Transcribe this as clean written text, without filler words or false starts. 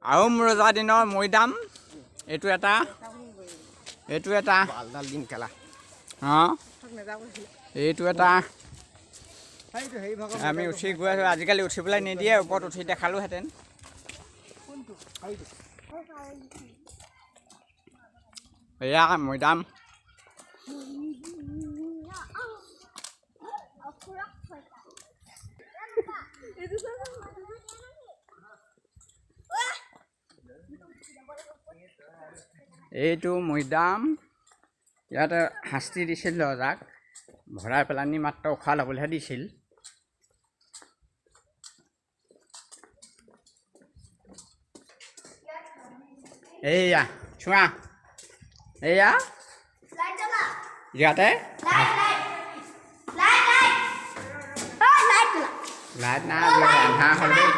আহোম ৰজা দিনৰ মৈদাম এইটো এটা, এইটো এটা। বালডাল দিম কেলা। অঁ, এইটো এটা। সেইটো হেৰি ভাগৰ। আমি উঠি গৈ আছোঁ। আজিকালি উঠিবলৈ নিদিয়ে, ওপৰত উঠি দেখালোহেঁতেন। সেইটো। এয়া মৈদাম। এইটো মৈদাম। ইয়াতে শাস্তি দিছিল ৰজাক, ভৰাই পেলানি মাত্ৰ উশাহ ল'বলৈহে দিছিল। এইয়া চোৱা, এইয়া ইয়াতে লাইট নাই, আন্ধাৰ হ'ল দেই।